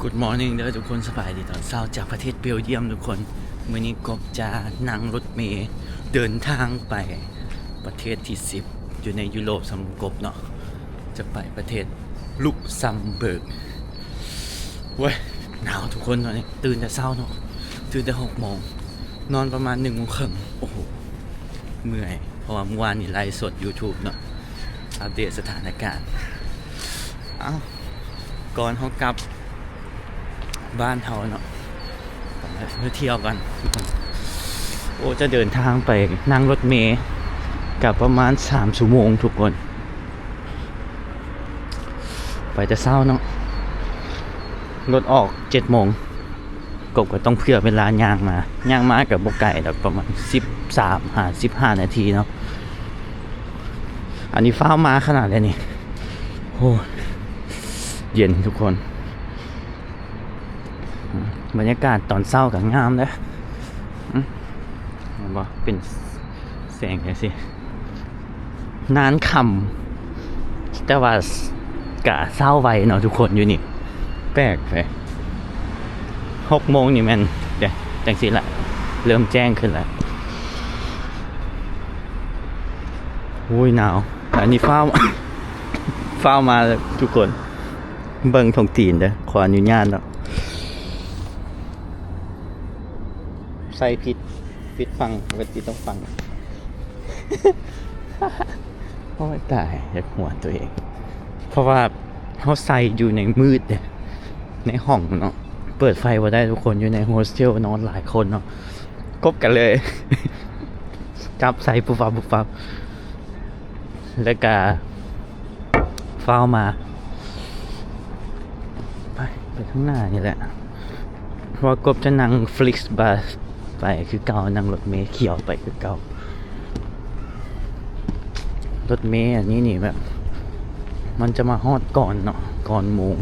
Good morning ເດີທຸກຄົນ, ສະບາຍດີຕອນເຊົ້າຈາກປະເທດເບວຢ້ຽມທຸກຄົນ. ມື້ນີ້ກົບຈະນັ່ງລົດເມເດີນທາງໄປປະເທດທີສິບ ຢູ່ໃນຢູໂຣບສຳລັບກົບເນາະ, ຈະໄປປະເທດລຸກຊຳເບີກ. ໂອ້ຍ ໜາວທຸກຄົນ, ຕອນນີ້ຕື່ນແຕ່ເຊົ້າເນາະ, ຕື່ນແຕ່ຫົກໂມງ, ນອນປະມານໜຶ່ງໂມງເຄິ່ງ. ໂອ້ໂຫ ເມື່ອຍ ເພາະວ່າມື້ວານນີ້ໄລຟ໌ສົດ YouTube ເນາະ, ອັບເດດສະຖານະການ. ເອົ້າ ກ່ອນເຮົາກັບບ້ານເຮົາເນາະ, ໄປທ່ຽວກັນ. ໂອ້ ຈະເດີນທາງໄປນັ່ງລົດເມ ກະປະມານສາມຊົ່ວໂມງທຸກຄົນ. ໄປແຕ່ເຊົ້າເນາະ, ລົດອອກເຈັດໂມງ. ກົບກໍຕ້ອງເຜື່ອເວລາຍ່າງມາ, ຍ່າງມາກໍບໍ່ໄກດອກ, ປະມານສິບສາມຫາສິບຫ້ານາທີເນາະ. ອັນນີ້ຟ້າວມາຂະໜາດໃດນີ້. ໂອ້ ເຢັນທຸກຄົນ. ບັນຍາກາດຕອນເຊົ້າກໍງາມເດ້. ອືມ ເຫັນບໍ່? ເປັນແສງຈັ່ງຊີ້. ນານຄ່ຳ ແຕ່ວ່າກະເຊົ້າໄວເນາະທຸກຄົນ. ຢູ່ນີ້ແປກແທ້, ຫົກໂມງນີ້ແມ່ນ ເດ້ ຈັ່ງຊີ້ລະ ເລີ່ມແຈ້ງຂຶ້ນລະ. ໂອ້ຍ ໜາວ. ອັນນີ້ຟ້າວ ຟ້າວມາແລ້ວທຸກຄົນ. ເບິ່ງຖົງຕີນເດີ, ຂໍອະນຸຍາດເນາະ. ໃສ່ຜິດ ຜິດຝັ່ງ, ເວທີຕ້ອງຝັ່ງ. ໂອ້ຍຕາຍ, ຢາກຫົວຕົວເອງ. ເພາະວ່າເຮົາໃສ່ຢູ່ໃນມືດເດ້, ໃນຫ້ອງເນາະ, ເປີດໄຟບໍ່ໄດ້ທຸກຄົນ, ຢູ່ໃນໂຮສເທວນອນຫຼາຍຄົນເນາະ, ກົບກັນເລີຍ. ຈັບໃສ່ປຸບປັບປຸບປັບ. ແລ້ວກະຟ້າວມາ. ໄປ ໄປທາງໜ້ານີ້ແຫຼະ, ເພາະວ່າກົບຈະນັ່ງຟລິກບັສໄປຄືເກົ່າ, ນັ່ງລົດເມຂຽວໄປຄືເກົ່າ. ລົດເມອັນນີ້ນີ້ແບບ ມັນຈະມາຮອດກ່ອນເນາະ, ກ່ອນໂມງ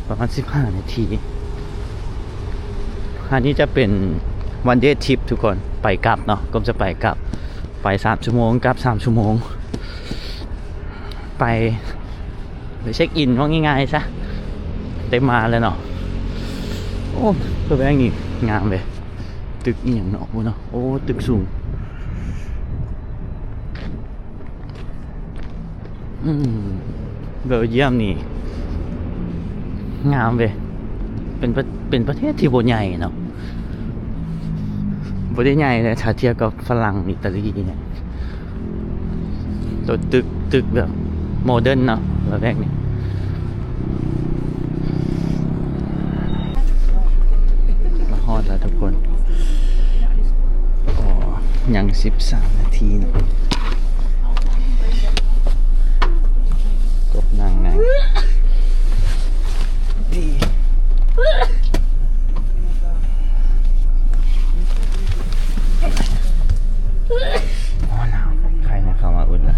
ປະມານສິບຫ້ານາທີ. ອັນນີ້ຈະເປັນວັນເດທຣິບທຸກຄົນ, ໄປກັບເນາະ, ກົບຈະໄປກັບ. ໄປສາມຊົ່ວໂມງ ກັບສາມຊົ່ວໂມງ. ໄປ ໄປເຊັກອິນ ເວົ້າງ່າຍໆຊະ ໄດ້ມາແລ້ວເນາະ. ໂອ້ ຕົວແບງນີ້ງາມເວີຍ, ຕຶກອີ່ຫຍັງເນາະ ໂອ້ເນາະ, ໂອ້ ຕຶກສູງ. ອືມ ເບວຢ້ຽມນີ້ງາມເວີຍ, ເປັນປະ ເປັນປະເທດທີ່ບໍ່ໃຫຍ່ເນາະ, ບໍ່ໄດ້ໃຫຍ່ເລີຍ ຖ້າທຽບກັບຝຣັ່ງ ອີຕາລີນີ້. ໂຕຕຶກ ຕຶກແບບໂມເດີນເນາະ ລະແວກນີ້. ມາຮອດແລ້ວທຸກຄົນ. ອໍ ຍັງສິບສາມນາທີເນາະ. ກົບນັ່ງ ນັ່ງດີ. ໂອ້ ໜາວ, ໄຄມາເຂົ້າມາອຸ່ນລະ.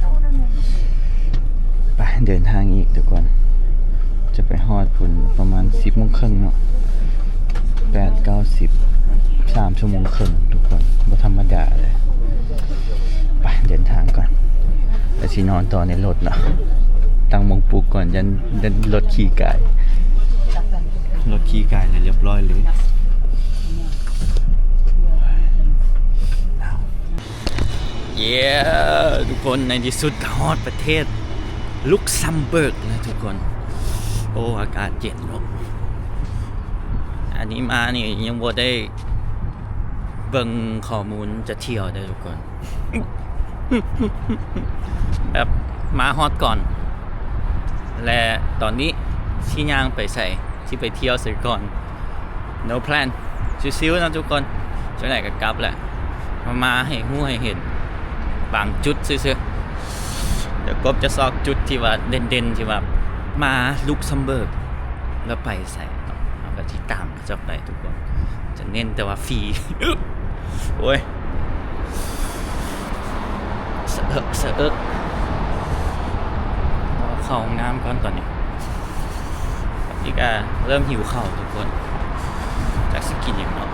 ໄປ ເດີນທາງອີກທຸກຄົນ, ຈະໄປຮອດພຸ້ນປະມານສິບໂມງເຄິ່ງເນາະ, ແປດ ເກົ້າ ສິບ ສາມຊົ່ວໂມງເຄິ່ງທຸກຄົນ, ບໍ່ທຳມະດາເລີຍ. ໄປ ເດີນທາງກ່ອນ, ແລ້ວຊິນອນຕໍ່ໃນລົດເນາະ. ຕັ້ງໂມງປຸກກ່ອນ, ຢ້ານ ຢ້ານລົດຂີ່ກາຍ, ລົດຂີ່ກາຍແລ້ວລຽບຮ້ອຍເລີຍ. ເຢ້ ທຸກຄົນ, ໃນທີ່ສຸດກໍຮອດປະເທດລຸກຊຳເບີກແລ້ວທຸກຄົນ. ໂອ້ ອາກາດເຢັນເນາະ. ອັນນີ້ມານີ້ຍັງບໍ່ໄດ້ເບິ່ງຂໍ້ມູນຈະທ່ຽວເດີທຸກຄົນ, ແບບມາຮອດກ່ອນ ແລະ ຕອນນີ້ຊິຍ່າງໄປໃສ? ຊິໄປທ່ຽວໃສກ່ອນ? No plan, ຊິວໆເນາະທຸກຄົນ, ຈັ່ງໃດກໍກັບແຫຼະ. ມາ ມາໃຫ້ຮູ້ໃຫ້ເຫັນບາງຈຸດຊື່ໆ. ດຽວກົບຈະຊອກຈຸດທີ່ວ່າເດັ່ນໆ ທີ່ວ່າມາລຸກຊຳເບີກແລ້ວໄປໃສເນາະ, ເຮົາກໍຕິດຕາມເຂົາເຈົ້າໄປທຸກຄົນ. ຈະເນັ້ນແຕ່ວ່າຟຣີ. ໂອ້ຍ ສະເອິກ ສະເອິກ. ເຂົ້າຫ້ອງນ້ຳກ່ອນຕອນນີ້. ນີ້ກະເລີ່ມຫິວເຂົ້າທຸກຄົນ, ຈັກຊິກິນຫຍັງເນາະ,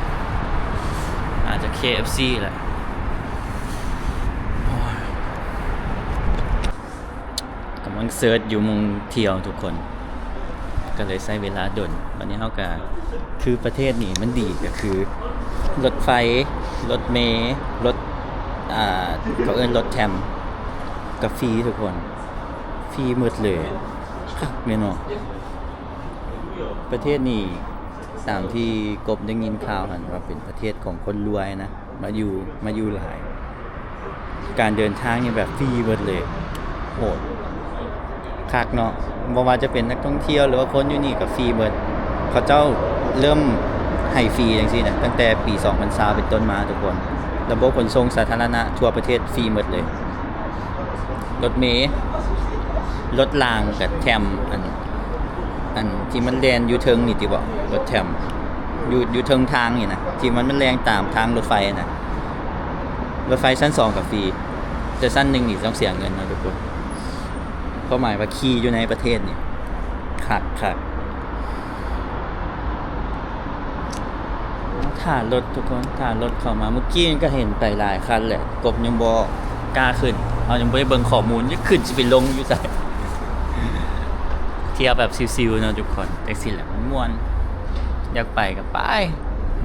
ອາດຈະ ເຄເອັຟຊີ ແຫຼະ. ໂອ້ຍ ກຳລັງເສີດຢູ່ໝ່ອງທ່ຽວທຸກຄົນ, ກໍເລີຍໃຊ້ເວລາດົນ. ບັດນີ້ເຮົາກໍ ຄືປະເທດນີ້ມັນດີກໍຄື ລົດໄຟ, ລົດເມ, ລົດ ອ່າ ເຂົາເອີ້ນລົດແທຣມ ກໍຟຣີທຸກຄົນ, ຟຣີໝົດເລີຍ. ຄັກແມ່ນບໍ່? ປະເທດນີ້ ຕາມທີ່ກົບໄດ້ຍິນຂ່າວຫັ້ນວ່າເປັນປະເທດຂອງຄົນລວຍນະ ມາຢູ່ ມາຢູ່ຫຼາຍ. ການເດີນທາງນີ້ແບບຟຣີເບິດເລີຍ. ໂຫດ ຄັກເນາະ. ບໍ່ວ່າຈະເປັນນັກທ່ອງທ່ຽວ ຫຼືວ່າຄົນຢູ່ນີ້ກໍຟຣີເບິດ. ເຂົາເຈົ້າເລີ່ມໃຫ້ຟຣີຈັ່ງຊີ້ນະ ຕັ້ງແຕ່ປີສອງພັນຊາວເປັນຕົ້ນມາທຸກຄົນ. ລະບົບຂົນສົ່ງສາທາລະນະທົ່ວປະເທດຟຣີໝົດເລີຍ. ລົດເມ, ລົດລາງກັບແທຣມ ອັນ ອັນທີ່ມັນແລ່ນຢູ່ເທິງນີ້ຕິບໍ? ລົດແທຣມ ຢູ່ ຢູ່ເທິງທາງນີ້ນະ ທີ່ມັນ ມັນແລ່ນຕາມທາງລົດໄຟນະ. ລົດໄຟຊັ້ນສອງກໍຟຣີ ແຕ່ຊັ້ນໜຶ່ງນີ້ຕ້ອງເສຍເງິນເນາະທຸກຄົນ. ຄວາມໝາຍວ່າຂີ່ຢູ່ໃນປະເທດນີ້ ຄັກຄັກ. ຖ້າລົດທຸກຄົນ ຖ້າລົດເຂົ້າມາ. ເມື່ອກີ້ກໍເຫັນໄປຫຼາຍຄັນແຫຼະ, ກົບຍັງບໍ່ກ້າຂຶ້ນ. ເຮົາຍັງບໍ່ໄດ້ເບິ່ງຂໍ້ມູນ ຈະຂຶ້ນຊິໄປລົງຢູ່ໃສ. ທ່ຽວແບບຊິວໆເນາະທຸກຄົນ, ຈັ່ງຊີ້ແຫຼະມັນມ່ວນ. ຢາກໄປກໍໄປ,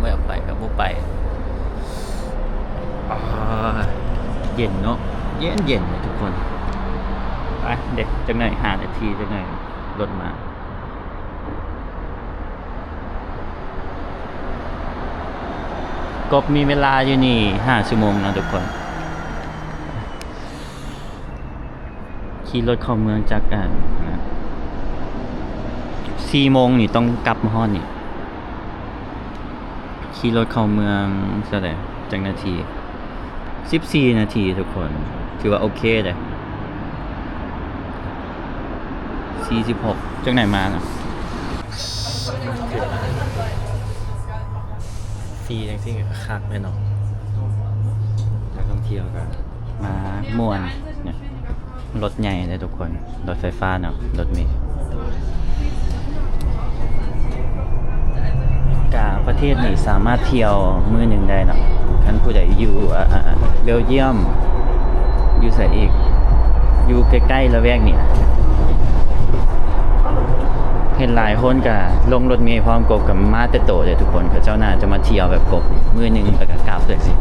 ບໍ່ຢາກໄປກໍບໍ່ໄປ. ອາ ເຢັນເນາະ, ເຢັນໆເນາະທຸກຄົນ. ໄປເດັກ ຈັກໜ້ອຍ ຫ້ານາທີ ຈັກໜ້ອຍລົດມາ. ກົບມີເວລາຢູ່ນີ້ຫ້າຊົ່ວໂມງເນາະທຸກຄົນ. ຂີ່ລົດເຂົ້າເມືອງຈາກ ອັນ ສີ່ໂມງນີ້ ຕ້ອງກັບມາຮອດນີ້. ຂີ່ລົດເຂົ້າເມືອງເທົ່າໃດ ຈັກນາທີ? ສິບສີ່ນາທີທຸກຄົນ, ຖືວ່າໂອເຄເດ້. ສີ່ສິບຫົກ ຈັ່ງໃດມານະ? ຟຣີຈັ່ງຊີ້ກໍຄັກແລ້ວເນາະ, ນັກທ່ອງທ່ຽວກໍມາມ່ວນນະ. ລົດໃຫຍ່ເດ້ທຸກຄົນ, ລົດໄຟຟ້າເນາະ, ລົດເມ. ກະປະເທດນີ້ສາມາດທ່ຽວມື້ໜຶ່ງໄດ້ເນາະ, ຄັນຜູ້ໃດຢູ່ ອາ ອາ ເບວຢ້ຽມ, ຢູ່ໃສອີກ? ຢູ່ໃກ້ໆລະແວກນີ້. ເຫັນຫຼາຍຄົນກະລົງລົດເມພ້ອມກົບ, ກະມາແຕ່ໂຕເດ້ທຸກຄົນ. ເຂົາເຈົ້າໜ້າຈະມາທ່ຽວແບບກົບມື້ໜຶ່ງແລ້ວກະກັບຈັ່ງຊີ້.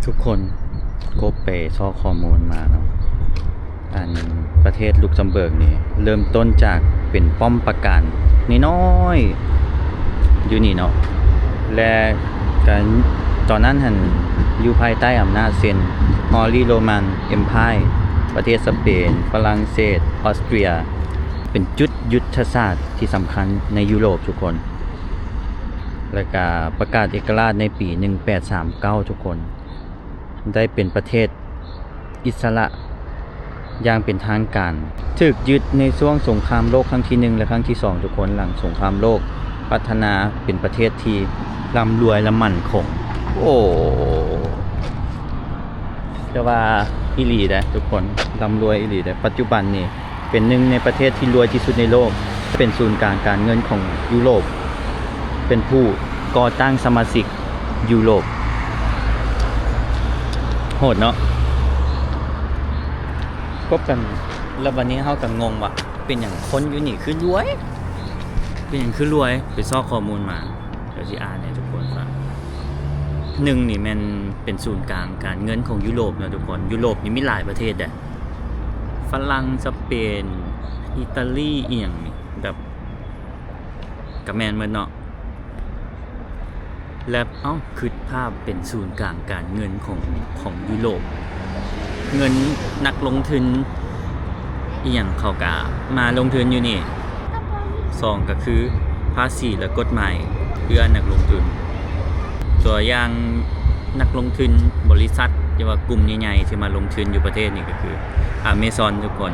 ທຸກຄົນ, ກົບໄປຊອກຂໍ້ມູນມາເນາະ, ອັນ ປະເທດລຸກຊຳເບີກນີ້ເລີ່ມຕົ້ນຈາກເປັນປ້ອມປາການນ້ອຍໆຢູ່ນີ້ເນາະ, ແລະ ກະຕອນນັ້ນຫັ້ນຢູ່ພາຍໃຕ້ອຳນາດເຊັ່ນ Holy Roman Empire, ປະເທດສະເປນ, ຝຣັ່ງເສດ, ອອສເຕຣຍ, ເປັນຈຸດຍຸດທະສາດທີ່ສຳຄັນໃນຢູໂຣບທຸກຄົນ. ແລ້ວກະປະກາດເອກະລາດໃນປີໜຶ່ງແປດສາມເກົ້າ ທຸກຄົນ, ໄດ້ເປັນປະເທດອິດສະຫຼະຢ່າງເປັນທາງການ. ຖືກຍຶດໃນຊ່ວງສົງຄາມໂລກຄັ້ງທີໜຶ່ງ ແລະ ຄັ້ງທີສອງ ທຸກຄົນ. ຫຼັງສົງຄາມໂລກ ພັດທະນາເປັນປະເທດທີ່ລ່ຳລວຍ ແລະ ໝັ້ນຄົງ. ໂອ້ ແຕ່ວ່າອີ່ຫຼີເດ້ທຸກຄົນ, ລ່ຳລວຍອີ່ຫຼີເດ້. ປັດຈຸບັນນີ້ ເປັນໜຶ່ງໃນປະເທດທີ່ລວຍທີ່ສຸດໃນໂລກ, ເປັນສູນກາງການເງິນຂອງຢູໂຣບ, ເປັນຜູ້ກໍ່ຕັ້ງສະມາຊິກຢູໂຣບ. ໂຫດເນາະ. ກົບກັນ ແລ້ວບັດນີ້ເຮົາກໍງົງວ່າ ເປັນຫຍັງຄົນຢູ່ນີ້ຄືລວຍ? ເປັນຫຍັງຄືລວຍ? ໄປຊອກຂໍ້ມູນມາ, ດຽວຊິອ່ານໃຫ້ທຸກຄົນຟັງ. ໜຶ່ງນີ້ແມ່ນເປັນສູນກາງການເງິນຂອງຢູໂຣບເນາະທຸກຄົນ. ຢູໂຣບນີ້ມີຫຼາຍປະເທດເດ້, ຝຣັ່ງ, ສະເປນ, ອີຕາລີ ອີ່ຫຍັງນີ້ ແບບ ກະແມ່ນໝົດເນາະ. ແລະ ເອົ້າ ຄິດພາບເປັນສູນກາງການເງິນຂອງ ຂອງຢູໂຣບ, ເງິນນັກລົງທຶນອີ່ຫຍັງເຂົາກະມາລົງທຶນຢູ່ນີ້. ສອງ ກໍຄືພາສີ ແລະ ກົດໝາຍເອື້ອນັກລົງທຶນ. ຕົວຢ່າງນັກລົງທຶນບໍລິສັດ ຫຼືວ່າກຸ່ມໃຫຍ່ໆທີ່ມາລົງທຶນຢູ່ປະເທດນີ້ກໍຄືອາເມຊອນທຸກຄົນ,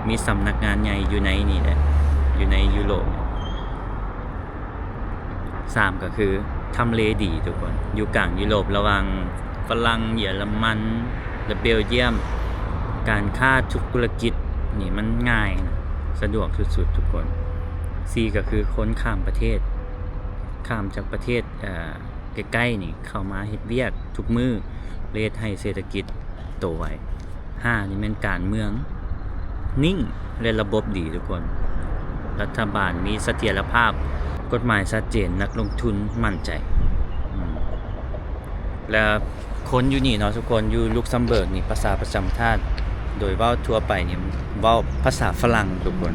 ມີສຳນັກງານໃຫຍ່ຢູ່ໃນນີ້ແຫຼະ, ຢູ່ໃນຢູໂຣບ. ສາມ ກໍຄືທຳເລດີທຸກຄົນ, ຢູ່ກາງຢູໂຣບ ລະຫວ່າງຝຣັ່ງ, ເຢຍລະມັນ ແລະ ເບວຢ້ຽມ. ການຄ້າທຸກທຸລະກິດນີ້ມັນງ່າຍນະ, ສະດວກສຸດໆທຸກຄົນ. ສີ່ ກໍຄືຄົນຂ້າມປະເທດ, ຂ້າມຈາກປະເທດ ເອີ ໃກ້ໆນີ້ເຂົ້າມາເຮັດວຽກທຸກມື້, ເລີຍເຮັດໃຫ້ເສດຖະກິດໂຕໄວ. ຫ້າ ນີ້ແມ່ນການເມືອງ, ນິ່ງ ແລະ ລະບົບດີທຸກຄົນ. ລັດຖະບານມີສະຖຽນລະພາບ, ກົດໝາຍຊັດເຈນ, ນັກລົງທຶນໝັ້ນໃຈ. ອືມ ແລະ ຄົນຢູ່ນີ້ເນາະທຸກຄົນ, ຢູ່ລຸກຊຳເບີກນີ້ ພາສາປະຈຳຊາດໂດຍເວົ້າທົ່ວໄປນີ້ ເວົ້າພາສາຝຣັ່ງທຸກຄົນ.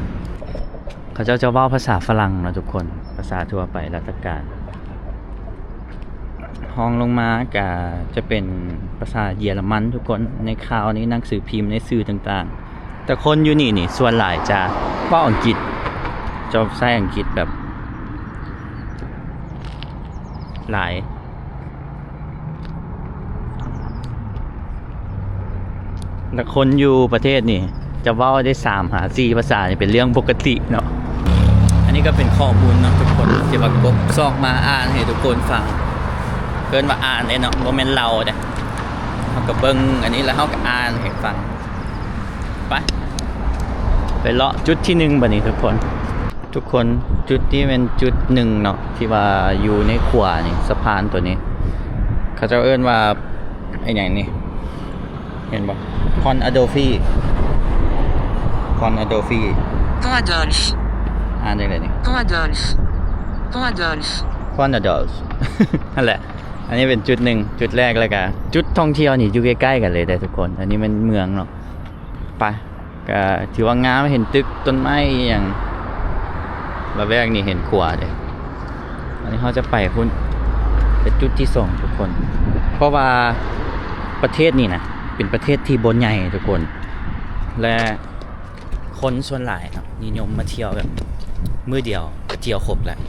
ເຂົາເຈົ້າຈະເວົ້າພາສາຝຣັ່ງເນາະທຸກຄົນ, ພາສາທົ່ວໄປລາຊະການ. ຮອງລົງມາກະຈະເປັນພາສາເຢຍລະມັນທຸກຄົນ. ໃນຂ່າວ ໃນໜັງສືພິມ ໃນສື່ຕ່າງໆ ແຕ່ຄົນຢູ່ນີ້ນີ້ສ່ວນຫຼາຍຈະເວົ້າອັງກິດ, ຈະໃຊ້ອັງກິດແບບຫຼາຍ. ແລະ ຄົນຢູ່ປະເທດນີ້ຈະເວົ້າໄດ້ສາມຫາສີ່ພາສານີ້ເປັນເລື່ອງປົກກະຕິເນາະ. ອັນນີ້ກໍເປັນຂໍ້ມູນເນາະທຸກຄົນ ທີ່ວ່າກົບຊອກມາອ່ານໃຫ້ທຸກຄົນຟັງ. ເອີ້ນວ່າອ່ານເດ້ເນາະ, ບໍ່ແມ່ນເລົ່າເດ້. ເຮົາກໍເບິ່ງອັນນີ້ແລ້ວເຮົາກໍອ່ານໃຫ້ຟັງ. ໄປ ໄປເລາະຈຸດທີໜຶ່ງບາດນີ້ທຸກຄົນ. ທຸກຄົນ ຈຸດນີ້ແມ່ນຈຸດໜຶ່ງເນາະ ທີ່ວ່າຢູ່ໃນຂົວນີ້ ສະພານຕົວນີ້ ເຂົາເຈົ້າເອີ້ນວ່າອີຫຍັງນີ້ ເຫັນບໍ່? Pont Adolphe, Pont Adolphe. Pont Adolphe. ອ່ານຈັ່ງໃດນີ້? Pont Adolphe. Pont Adolphe. Pont Adolphe. ຫັ້ນແຫຼະ. ອັນນີ້ເປັນຈຸດໜຶ່ງ ຈຸດແລກ. ແລ້ວກະຈຸດທ່ອງທ່ຽວນີ້ຢູ່ໃກ້ໆກັນເລີຍເດ້ທຸກຄົນ. ອັນນີ້ແມ່ນເມືອງເນາະ. ໄປ ກະຖືວ່າງາມ, ເຫັນຕຶກ ຕົ້ນໄມ້ອີ່ຫຍັງ ລະແວກນີ້ເຫັນຂົວເດ້. ອັນນີ້ເຮົາຈະໄປພຸ້ນ ເປັນຈຸດທີສອງທຸກຄົນ. ເພາະວ່າປະເທດນີ້ນະ ເປັນປະເທດທີ່ບໍ່ໃຫຍ່ທຸກຄົນ ແລະ ຄົນສ່ວນຫຼາຍເນາະ ນິຍົມມາທ່ຽວແບບມື້ດຽວກະທ່ຽວຄົບແລ້ວ.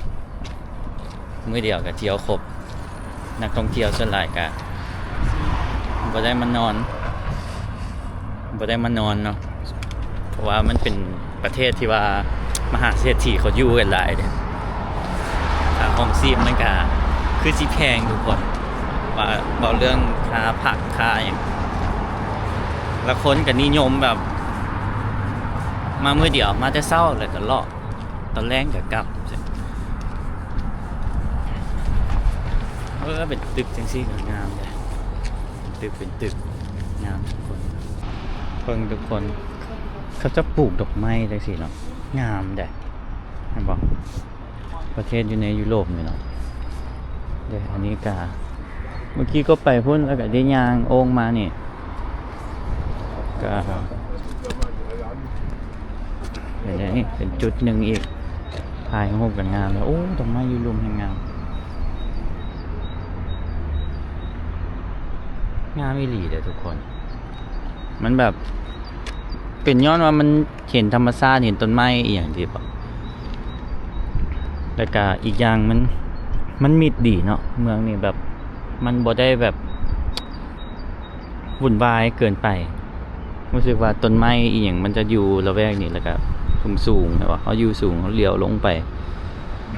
ມື້ດຽວກະທ່ຽວຄົບ. ນັກທ່ອງທ່ຽວສ່ວນຫຼາຍກະບໍ່ໄດ້ມານອນ, ບໍ່ໄດ້ມານອນເນາະ ເພາະວ່າມັນເປັນປະເທດທີ່ວ່າມະຫາເສດຖີເຂົາຢູ່ກັນຫຼາຍເດ້. ຄ່າຄອງຊີບມັນກະຄືຊິແພງທຸກຄົນ, ວ່າເວົ້າເລື່ອງຄ່າພັກຄ່າຫຍັງ. ລະຄົນກະນິຍົມແບບມາມື້ດຽວ, ມາແຕ່ເຊົ້າແລ້ວກະເລາະ ຕອນແລງກະກັບ. ເອີ ເປັນຕຶກຈັ່ງຊີ້ກະງາມເດ້. ເປັນຕຶກ ເປັນຕຶກ ງາມທຸກຄົນ. ເບິ່ງທຸກຄົນ ເຂົາຈະປູກດອກໄມ້ຈັ່ງຊີ້ເນາະ, ງາມເດ້. ເຫັນບໍ່? ປະເທດຢູ່ໃນຢູໂຣບນີ້ເນາະ. ເດ້ ອັນນີ້ກະ ເມື່ອກີ້ກໍໄປພຸ້ນ ແລ້ວກະໄດ້ຍ່າງໂອ່ງມານີ້ ກະ ເປັນ ເປັນຈຸດໜຶ່ງອີກ. ຖ່າຍຮູບກະງາມເດ້. ໂອ້ ດອກໄມ້ຢູ່ລຸ່ມແຮ່ງງາມ. ງາມອີ່ຫຼີເດ້ທຸກຄົນ. ມັນແບບ ເປັນຍ້ອນວ່າມັນເຫັນທຳມະຊາດ, ເຫັນຕົ້ນໄມ້ອີ່ຫຍັງຊີ້ບໍ? ແລ້ວກະອີກຢ່າງມັນ ມັນມິດດີເນາະ. ເມືອງນີ້ແບບ ມັນບໍ່ໄດ້ແບບວຸ່ນວາຍເກີນໄປ. ຮູ້ສຶກວ່າຕົ້ນໄມ້ອີ່ຫຍັງມັນຈະຢູ່ລະແວກນີ້ ແລ້ວກະສູງໆ ແບບວ່າເຮົາຢູ່ສູງ ເຮົາຫຼຽວລົງໄປ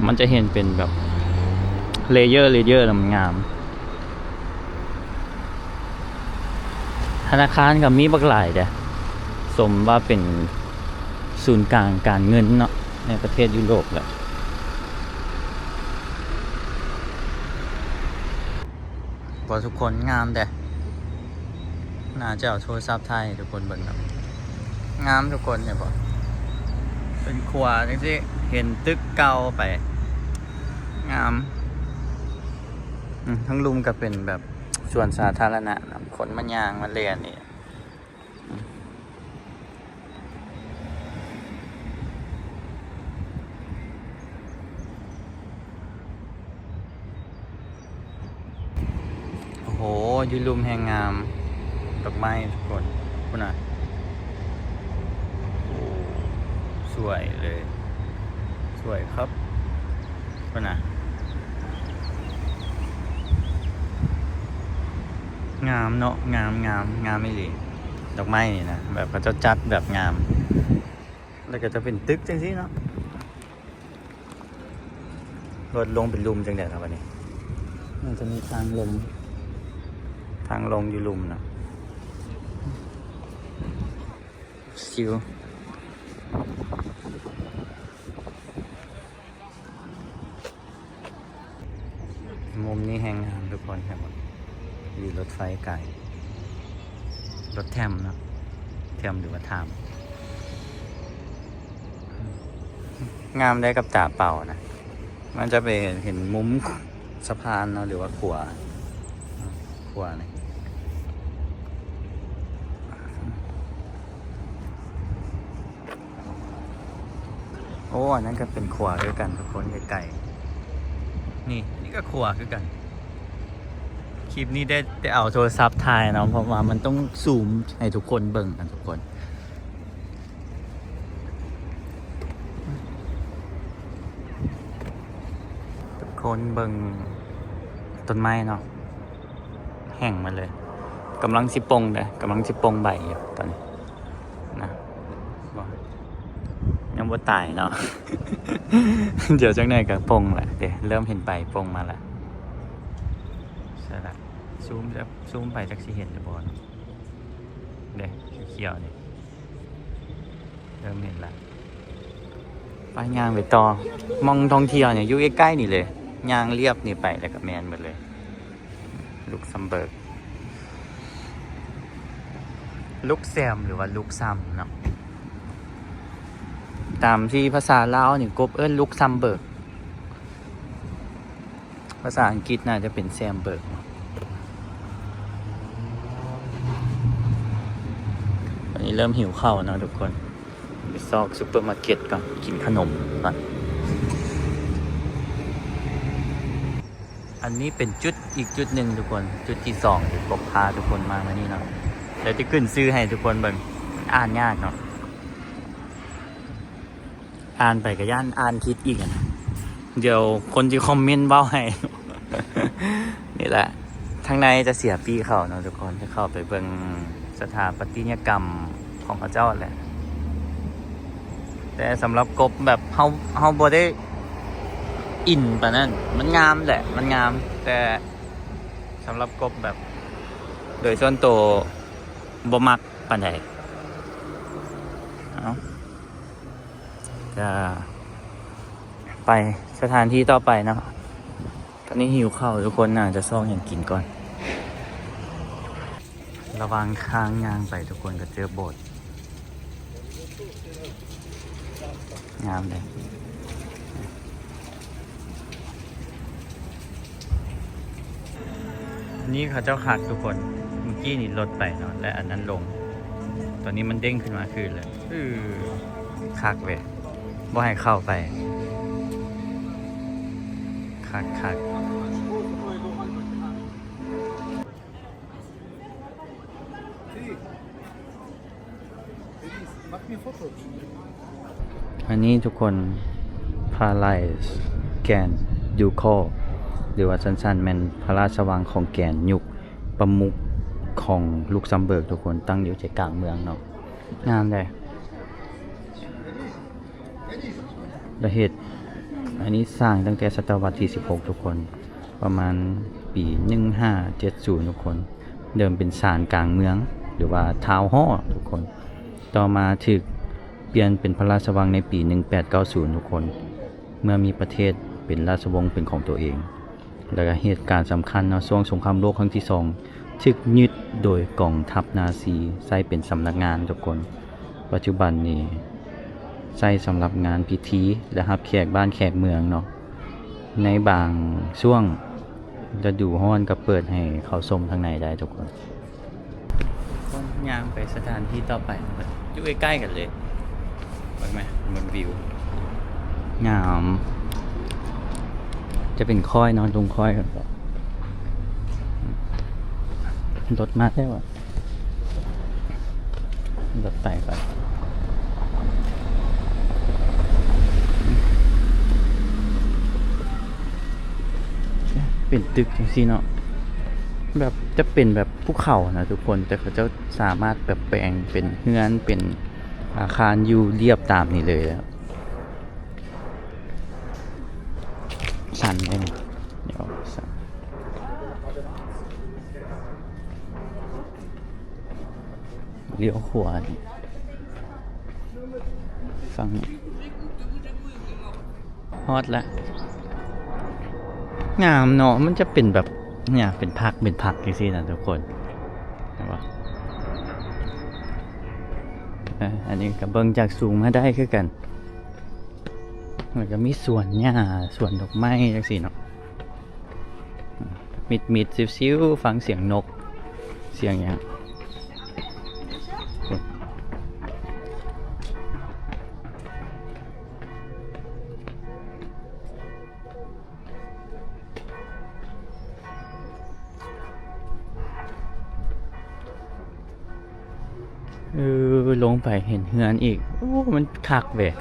ມັນຈະເຫັນເປັນແບບເລເຢີ ເລເຢີ ແລ້ວມັນງາມ. ທະນາຄານກໍມີບັກຫຼາຍເດ້ ສົມວ່າເປັນສູນກາງການເງິນເນາະ ໃນປະເທດຢູໂຣບແຫຼະ. ບໍ່ ທຸກຄົນ ງາມເດ້. ໜ້າຈະເອົາໂທລະສັບຖ່າຍໃຫ້ທຸກຄົນເບິ່ງເນາະ. ງາມທຸກຄົນ ເຫັນບໍ່? ເປັນຂົວຈັ່ງຊີ້ ເຫັນຕຶກເກົ່າໄປ ງາມ. ອືມ ທາງລຸ່ມກໍເປັນແບບສວນສາທາລະນະນະ ຄົນມາຍ່າງມາແລ່ນນີ້. ໂອ້ໂຫ ຢູ່ລຸ່ມແຮ່ງງາມ ດອກໄມ້ທຸກຄົນ ພຸ້ນນະ. ໂອ້ ສວຍເລີຍ ສວຍຄັບ ພຸ້ນນະ. ງາມເນາະ ງາມ ງາມ ງາມອີ່ຫຼີ. ດອກໄມ້ນີ້ນະ ແບບເຂົາເຈົ້າຈັດແບບງາມ ແລ້ວກໍຈະເປັນຕຶກຈັ່ງຊີ້ເນາະ. ລົດລົງເປັນລຸ່ມຈັ່ງໃດລະບາດນີ້? ມັນຈະມີທາງລົງ ທາງລົງຢູ່ລຸ່ມນະ. ຊິວ ມຸມນີ້ແຮ່ງງາມທຸກຄົນ ເຫັນບໍ່? ມີລົດໄຟໄກ ລົດແທມເນາະ ແທມ ຫຼືວ່າທາມ. ງາມໄດ້ກັບຕາເປົ່ານະ ມັນຈະໄປເຫັນມຸມສະພານເນາະ ຫຼືວ່າຂົວ ຂົວນີ້. ໂອ້ ອັນນັ້ນກໍເປັນຂົວຄືກັນທຸກຄົນ ໃກ້ໆ ນີ້ ນີ້ກໍຂົວຄືກັນ. ຄລິບນີ້ໄດ້ແຕ່ເອົາໂທລະສັບຖ່າຍເນາະ ເພາະວ່າມັນຕ້ອງຊູມໃຫ້ທຸກຄົນເບິ່ງນະທຸກຄົນ. ທຸກຄົນເບິ່ງຕົ້ນໄມ້ເນາະ ແຫ້ງໝົດເລີຍ ກຳລັງຊິປົ່ງເດ້ ກຳລັງຊິປົ່ງໃບຢູ່ຕອນນີ້ນະ ບໍ່ ຍັງບໍ່ຕາຍເນາະ ດຽວຈັກໜ່ອຍກໍປົ່ງແຫຼະເດ້ ເລີ່ມເຫັນໃບປົ່ງມາແລ້ວ. ໃສ່ລະ ຊູມ ຊູມໄປຈັກຊິເຫັນຫຼືບໍ່ເນາະ ເດ້ ຂຽວໆນີ້ ເລີ່ມເຫັນລະ ໄປ ຍ່າງໄປຕໍ່ ໝ່ອງທ່ອງທ່ຽວນີ້ຢູ່ໃກ້ໆນີ້ເລີຍ ຍ່າງລຽບນີ້ໄປແລ້ວກໍແມ່ນໝົດເລີຍ ລຸກຊຳເບີກ ລຸກແຊມ ຫຼືວ່າລຸກຊຳເນາະ ຕາມທີ່ພາສາລາວນີ້ ກົບເອີ້ນລຸກຊຳເບີກ. ພາສາອັງກິດໜ້າຈະເປັນແຊມເບີກເນາະ. ຕອນນີ້ເລີ່ມຫິວເຂົ້າເນາະທຸກຄົນ ໄປຊອກຊຸບເປີມາເກັດກ່ອນ ກິນຂະໜົມກ່ອນ. ອັນນີ້ເປັນຈຸດອີກຈຸດໜຶ່ງທຸກຄົນ ຈຸດທີສອງທີ່ກົບພາທຸກຄົນມາມື້ນີ້ເນາະ ແລ້ວຈະຂຶ້ນຊື່ໃຫ້ທຸກຄົນເບິ່ງ ອ່ານຍາກເນາະ. ອ່ານໄປກໍຢ້ານອ່ານຜິດອີກຫັ້ນນະ ດຽວຄົນຊິຄອມເມັນເວົ້າໃຫ້. ນີ້ແຫຼະ ທາງໃນຈະເສຍປີ້ເຂົ້າເນາະທຸກຄົນ ຈະເຂົ້າໄປເບິ່ງສະຖາປັດຕິຍະກຳຂອງເຂົາເຈົ້າແຫຼະ ແຕ່ສຳລັບກົບແບບເຮົາ ເຮົາບໍ່ໄດ້ອິນປານນັ້ນ ມັນງາມແຫຼະ ມັນງາມ ແຕ່ສຳລັບກົບແບບໂດຍສ່ວນໂຕບໍ່ມັກປານໃດ. ເອົາ ຈະໄປສະຖານທີ່ຕໍ່ໄປເນາະ. ຕອນນີ້ຫິວເຂົ້າ ທຸກຄົນໜ້າຈະຊອກຫຍັງກິນກ່ອນ. ລະຫວ່າງທາງຍ່າງໄປ ທຸກຄົນກໍເຈີໂບດ ງາມເດ້. ອັນນີ້ເຂົາເຈົ້າຄັກທຸກຄົນ ເມື່ອກີ້ນີ້ລົດໄປເນາະ ແລະ ອັນນັ້ນລົງ ຕອນນີ້ມັນເດ້ງຂຶ້ນມາຄືນແລ້ວ. ເອີ ຄັກເວີຍ ບໍ່ໃຫ້ເຂົ້າໄປ ຄັກໆ. ອັນນີ້ທຸກຄົນ Palais Grand Ducal ຫຼືວ່າສັ້ນໆແມ່ນພະລາຊະວັງຂອງແກຣນ ຍຸກປະມຸກຂອງລຸກຊຳເບີກ ທຸກຄົນ ຕັ້ງຢູ່ໃຈກາງເມືອງເນາະ ງາມເດ້. ລະເຮັດ ອັນນີ້ສ້າງຕັ້ງແຕ່ສະຕະວັດທີສິບຫົກ ທຸກຄົນ ປະມານປີໜຶ່ງຫ້າເຈັດສູນ ທຸກຄົນ ເດີມເປັນສານກາງເມືອງ ຫຼືວ່າ Town Hall ທຸກຄົນ ຕໍ່ມາຖືກປ່ຽນເປັນພະລາຊະວັງໃນປີໜຶ່ງແປດເກົ້າສູນ ທຸກຄົນ ເມື່ອມີປະເທດເປັນລາຊະວົງເປັນຂອງຕົວເອງ. ແລ້ວກໍເຫດການສຳຄັນເນາະ ຊ່ວງສົງຄາມໂລກຄັ້ງທີສອງ ຖືກຍຶດໂດຍກອງທັບນາຊີ ໃຊ້ເປັນສຳນັກງານທຸກຄົນ. ປັດຈຸບັນນີ້ໃຊ້ສຳລັບງານພິທີ ແລະ ຮັບແຂກບ້ານແຂກເມືອງເນາະ. ໃນບາງຊ່ວງລະດູຮ້ອນກໍເປີດໃຫ້ເຂົ້າຊົມທາງໃນໄດ້ທຸກຄົນ. ຍ່າງໄປສະຖານທີ່ຕໍ່ໄປ ຢູ່ໃກ້ໆກັນເລີຍ ເບິ່ງແມ ເບິ່ງວິວ ງາມ. ຈະເປັນຄ້ອຍເນາະ ລົງຄ້ອຍກັນໄປ ລົດມາແລ້ວ ລົດໄປກ່ອນ. ເປັນຕຶກຈັ່ງຊີ້ເນາະ ແບບຈະເປັນແບບພູເຂົານະທຸກຄົນ ແຕ່ເຂົາເຈົ້າສາມາດແບບແປງເປັນເຮືອນ ເປັນອາຄານຢູ່ລຽບຕາມນີ້ເລີຍ. ສັ່ນເດ້ນີ້ ດຽວສັ່ນ. ລ້ຽວຂວານີ້ ຝັ່ງນີ້ ຮອດລະ ງາມເນາະ. ມັນຈະເປັນແບບ ເນຍ ເປັນພັກ ເປັນພັກຈັ່ງຊີ້ນະທຸກຄົນ ເຫັນບໍ່? ເອີ ອັນນີ້ກໍເບິ່ງຈາກສູງມາໄດ້ຄືກັນ. แล้วก็มีสวนหญ้า สวนดอกไม้จังซี้เนาะ มิดๆ ซิวๆ ฟังเสียงนก เสียงหยัง เออ ลงไปเห็นเฮือนอีก โอ้ มันคักเว้ย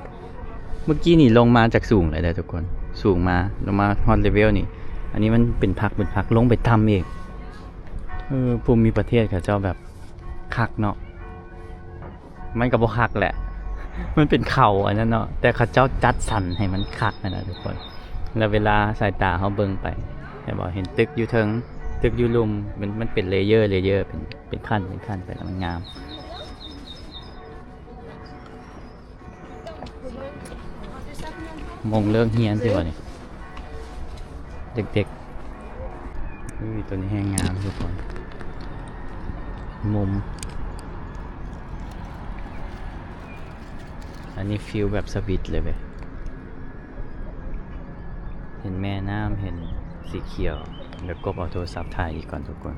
เมื่อกี้นี่ลงมาจากสูงเลยเด้อทุกคน สูงมา ลงมาฮอดเลเวลนี่ อันนี้มันเป็นพัก เป็นพัก ลงไปต่ำอีก เออ ภูมิประเทศเขาเจ้าแบบคักเนาะ มันก็บ่คักแหละ มันเป็นเขาอันนั้นเนาะ แต่เขาเจ้าจัดสรรให้มันคักหั้นนะทุกคน แล้วเวลาสายตาเฮาเบิ่งไป เห็นบ่ เห็นตึกอยู่เทิง ตึกอยู่ลุ่ม มัน มันเป็นเลเยอร์ เลเยอร์ เป็น เป็นขั้น เป็นขั้นไป แล้วมันงาม โมงเลิกเรียนสิวะนี่ เด็กๆ อุ้ย ตัวนี้แฮงงามทุกคน มุม อันนี้ฟีลแบบสวิตเลยเว้ย เห็นแม่น้ำ เห็นสีเขียว แล้วกบเอาโทรศัพท์ถ่ายอีกก่อนทุกคน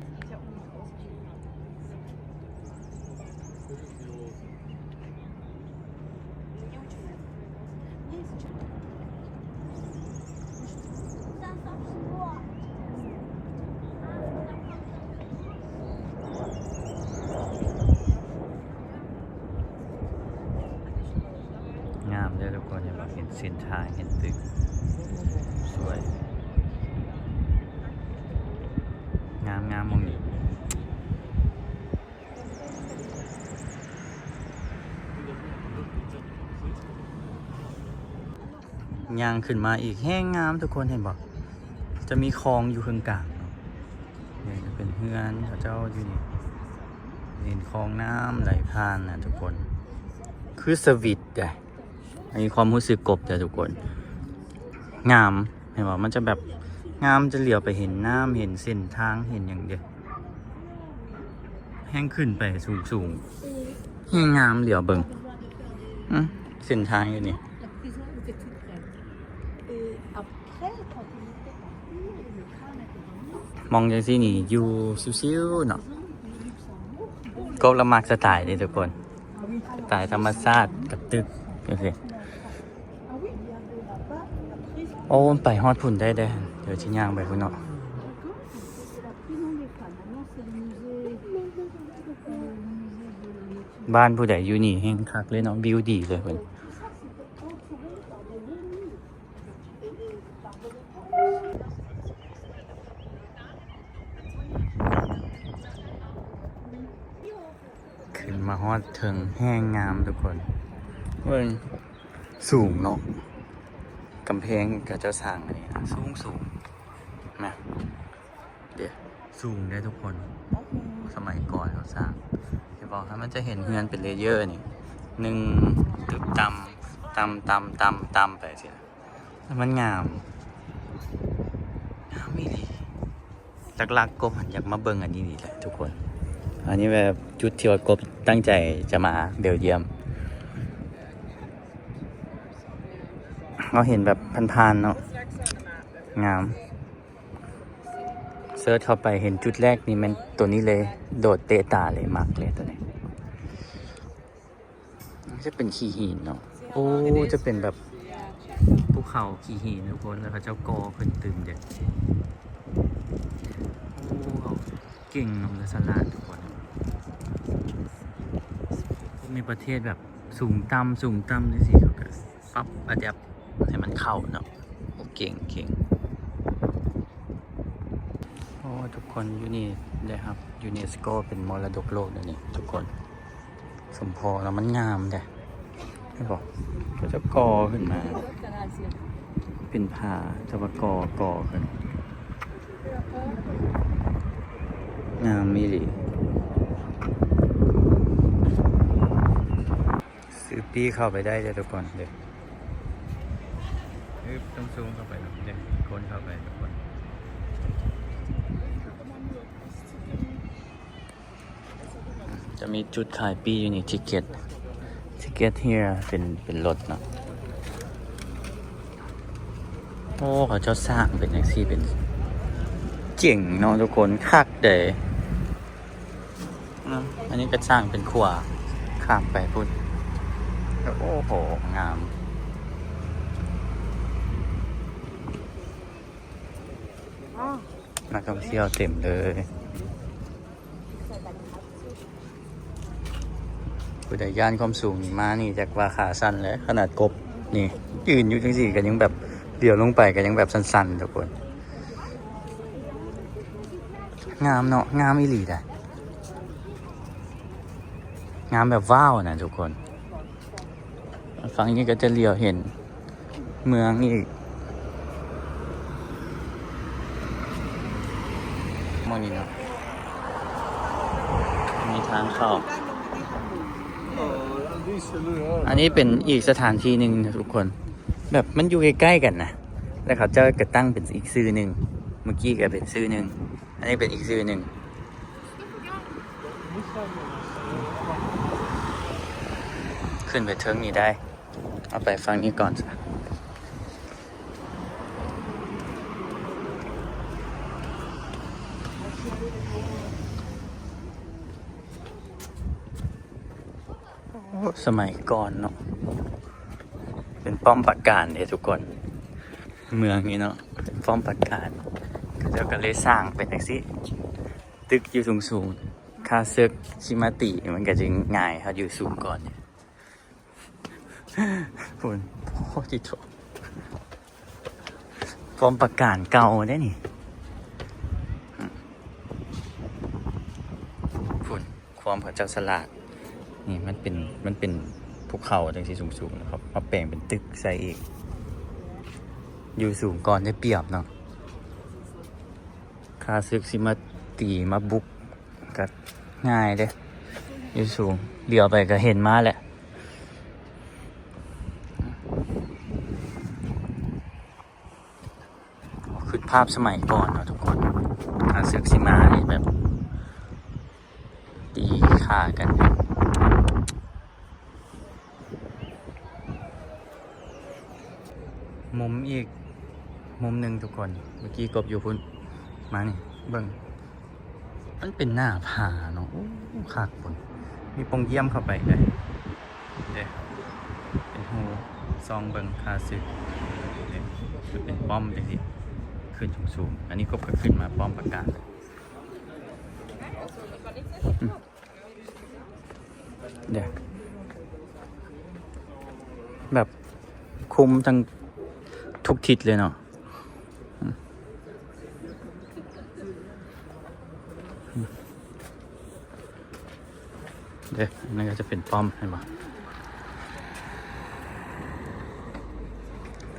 งามเด้อทุกคน เห็นบ่ เห็นเส้นทาง เห็นตึก สวย งามๆ หม่องนี้ ย่างขึ้นมาอีก แฮงงามทุกคน เห็นบ่ จะมีคลองอยู่เคิ่งกลางเนาะ นี่จะเป็นเฮือนเขาเจ้าอยู่นี่ เห็นคลองน้ำไหลผ่านนะทุกคน คือสวิตเด้ อันนี้ความรู้สึกกบเด้อทุกคน งาม เห็นบ่ มันจะแบบงาม จะเหลียวไปเห็นน้ำ เห็นเส้นทาง เห็นหยังเด้ แฮงขึ้นไปสูงๆ แฮงงาม เหลียวเบิ่ง อื้อ เส้นทางอยู่นี่ มองจังซี่นี่ อยู่ชิวๆ เนาะ กบละมักสไตล์นี่ทุกคน สไตล์ธรรมชาติกับตึกจังซี่ โอ้ ไปฮอดพุ้นได้เด้ เดี๋ยวสิย่างไปพุ้นเนาะ บ้านผู้ใดอยู่นี่แฮงคักเลยเนาะ วิวดีเลยพุ้น ขึ้นมาฮอดเทิง แฮงงามทุกคน เบิ่ง สูงเนาะ กำแพงเขาเจ้าสร้างอันนี้นะ สูงๆ นะ เด้ สูงเด้ทุกคน โอ้ สมัยก่อนเขาสร้าง เห็นบ่ มันจะเห็นเฮือนเป็นเลเยอร์นี่ หนึ่ง ตึกต่ำ ต่ำ ต่ำ ต่ำ ต่ำไปสิ แล้วมันงาม งามอีหลี หลักๆ กบหั้นอยากมาเบิ่งอันนี้นี่แหละทุกคน อันนี้แบบจุดที่ว่ากบตั้งใจจะมาเบลเยียม เราเห็นแบบผ่านๆ เนาะ งาม เสิร์ชเข้าไปเห็นจุดแรกนี่แม่นตัวนี้เลย โดดเตะตาเลย มักเลยตัวนี้ จะเป็นขี้หินเนาะ โอ้ จะเป็นแบบภูเขาขี้หินทุกคน แล้วเขาเจ้าก่อขึ้นตึมเด้ โอ้ เก่งเนาะ และฉลาดทุกคน มีประเทศแบบสูงต่ำ สูงต่ำจังซี้ เขาก็ปรับ อะแดปต์ ให้มันเข้าเนาะ โอ้ เก่ง เก่ง โอ้ ทุกคน อยู่นี่ได้รับยูเนสโกเป็นมรดกโลกเดี๋ยวนี้ทุกคน สมพอแล้วมันงามเด้ เห็นบ่ เขาจะก่อขึ้นมา เป็นผา แต่ว่าก่อ ก่อขึ้น งามอีหลี ซื้อปี้เข้าไปได้เด้อทุกคนเด้อ อึ๊บ ต้องซูมเข้าไปเนาะ เด้อ คนเข้าไปทุกคน จะมีจุดขายปี้อยู่นี่ ticket ticket here เป็น เป็นรถเนาะ ໂອ້ ເຂົາເຈົ້າສ້າງເປັນຈັ່ງຊີ້ ເປັນເຈັ້ງເນາະທຸກຄົນ ຄັກເດ້. ອືມ ອັນນີ້ກໍສ້າງເປັນຂົວຂ້າມໄປພຸ້ນ. ໂອ້ໂຫ ງາມ. ນັກທ່ອງທ່ຽວເຕັມເລີຍ. ຜູ້ໃດຢ້ານຄວາມສູງນີ້ ມານີ້ຈັກວ່າຂາສັ່ນແຫຼະ. ຂະໜາດກົບນີ້ ຢືນຢູ່ຈັ່ງຊີ້ກໍຍັງແບບ ຫຼຽວລົງໄປກໍຍັງແບບສັ່ນໆ ທຸກຄົນ. ງາມເນາະ ງາມອີ່ຫຼີໃດ໋ ງາມແບບວ້າວນະທຸກຄົນ. ຝັ່ງນີ້ກໍຈະຫຼຽວເຫັນເມືອງອີກ ໝ່ອງນີ້ເນາະ ມີທາງເຂົ້າ. ອັນນີ້ເປັນອີກສະຖານທີ່ໜຶ່ງນະທຸກຄົນ ແບບມັນຢູ່ໃກ້ໆກັນນະ ແລ້ວເຂົາເຈົ້າກໍຕັ້ງເປັນອີກຊື່ໜຶ່ງ ເມື່ອກີ້ກໍເປັນຊື່ໜຶ່ງ ອັນນີ້ເປັນອີກຊື່ໜຶ່ງ. ຂຶ້ນໄປເທິງນີ້ໄດ້ ເອົາໄປຝັ່ງນີ້ກ່ອນຊະ. ໂອ້ ສະໄໝກ່ອນເນາະ ເປັນປ້ອມປາການເດ້ທຸກຄົນ. ເມືອງນີ້ເນາະ ເປັນປ້ອມປາການ ເຂົາເຈົ້າກໍເລີຍສ້າງເປັນຈັ່ງຊີ້ ຕຶກຢູ່ສູງໆ ຂ້າເສິກຊິມາຕີມັນກໍຈະງ່າຍ ເຮົາຢູ່ສູງກ່ອນ. ພຸ້ນ ໂອ້ ຕິໂທ ປ້ອມປາການເກົ່າເດ້ນີ້. ພຸ້ນ ຄວາມເຂົາເຈົ້າສະຫຼາດ ນີ້ມັນເປັນ ມັນເປັນພູເຂົາຈັ່ງຊີ້ສູງໆ ເຂົາມາແປງເປັນຕຶກໃສ່ອີກ ຢູ່ສູງກ່ອນໄດ້ປຽບເນາະ. ຂ້າເສິກຊິມາຕີມາບຸກ ກໍງ່າຍເດ້ ຢູ່ສູງ ຫຼຽວໄປກໍເຫັນມາແຫຼະ. ຄິດພາບສະໄໝກ່ອນເນາະທຸກຄົນ ຂ້າເສິກຊິມານີ້ແບບຕີຂ້າກັນ. ມຸມອີກມຸມໜຶ່ງທຸກຄົນ ເມື່ອກີ້ກົບຢູ່ພຸ້ນ ມານີ້ເບິ່ງ ມັນເປັນໜ້າຜາເນາະ. ໂອ້ ຄັກພຸ້ນ ມີປ່ອງຢ້ຽມເຂົ້າໄປໄດ້ເດ້ ເປັນຮູຊ່ອງເບິ່ງຂ້າເສິກເດ້ ມັນເປັນປ້ອມຈັ່ງຊີ້ ຂຶ້ນສູງໆ. ອັນນີ້ກົບກໍຂຶ້ນມາປ້ອມປາການ ເດ້ ແບບຄຸມທັງທຸກທິດເລີຍເນາະ. ເດ້ ອັນນັ້ນກໍຈະເປັນປ້ອມ ເຫັນບໍ່?